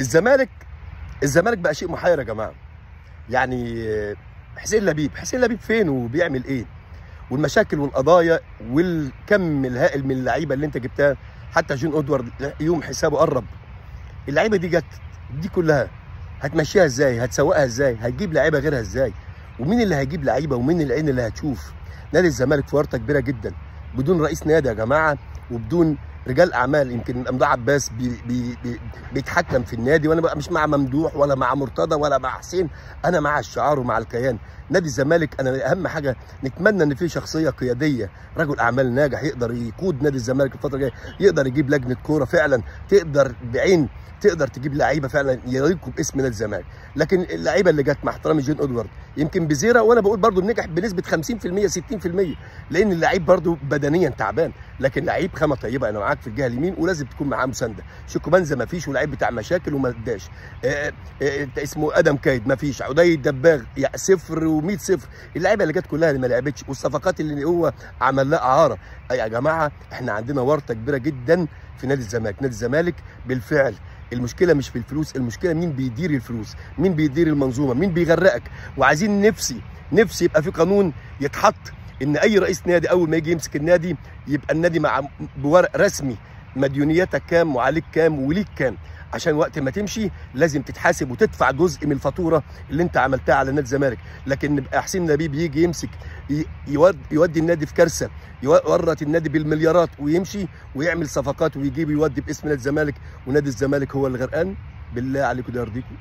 الزمالك بقى شيء محير يا جماعة. يعني حسين لبيب، حسين لبيب فين وبيعمل ايه؟ والمشاكل والقضايا والكم الهائل من اللعيبة اللي انت جبتها، حتى جون ادوارد يوم حسابه قرب. اللعيبة دي جت دي كلها هتمشيها ازاي؟ هتسوقها ازاي؟ هتجيب لعيبة غيرها ازاي؟ ومين اللي هيجيب لعيبة ومين العين اللي هتشوف؟ نادي الزمالك في ورطة كبيرة جدا بدون رئيس نادي يا جماعة، وبدون رجال اعمال. يمكن ممدوح عباس بي بي بي بيتحكم في النادي، وانا بقى مش مع ممدوح ولا مع مرتضى ولا مع حسين، انا مع الشعار ومع الكيان. نادي الزمالك انا اهم حاجة نتمنى ان في شخصية قيادية، رجل اعمال ناجح يقدر يقود نادي الزمالك الفترة الجاية، يقدر يجيب لجنة كورة فعلا تقدر بعين، تقدر تجيب لعيبة فعلا يليقوا باسم نادي الزمالك. لكن اللعيبة اللي جت مع احترامي جون ادوارد يمكن بزيره، وانا بقول برده نجح بنسبة 50% 60%، لان اللعيب برده بدنيا تعبان، لكن لعيب خامة طيبة. انا معاك في الجهة اليمين ولازم تكون معاه مساندة. شيكوبانزا ما فيش، ولاعيب بتاع مشاكل وما اداش. اسمه ادم كايد ما فيش، عدي الدباغ صفر و100 صفر. اللعيبة اللي جت كلها اللي ما لعبتش، والصفقات اللي هو عمل لها اعاره. يا جماعة احنا عندنا ورطة كبيرة جدا في نادي الزمالك. نادي الزمالك بالفعل المشكلة مش في الفلوس، المشكلة مين بيدير الفلوس، مين بيدير المنظومة، مين بيغرقك. وعايزين نفسي يبقى في قانون يتحط ان اي رئيس نادي اول ما يجي يمسك النادي يبقى النادي مع بورق رسمي مديونيتك كام وعليك كام وليك كام، عشان وقت ما تمشي لازم تتحاسب وتدفع جزء من الفاتورة اللي انت عملتها على نادي الزمالك. لكن يبقى حسين لبيب يجي يمسك يودي النادي في كارثة، يورط النادي بالمليارات ويمشي ويعمل صفقات ويجيب يودي باسم نادي الزمالك، ونادي الزمالك هو اللي غرقان. بالله عليكم ده يرضيكم؟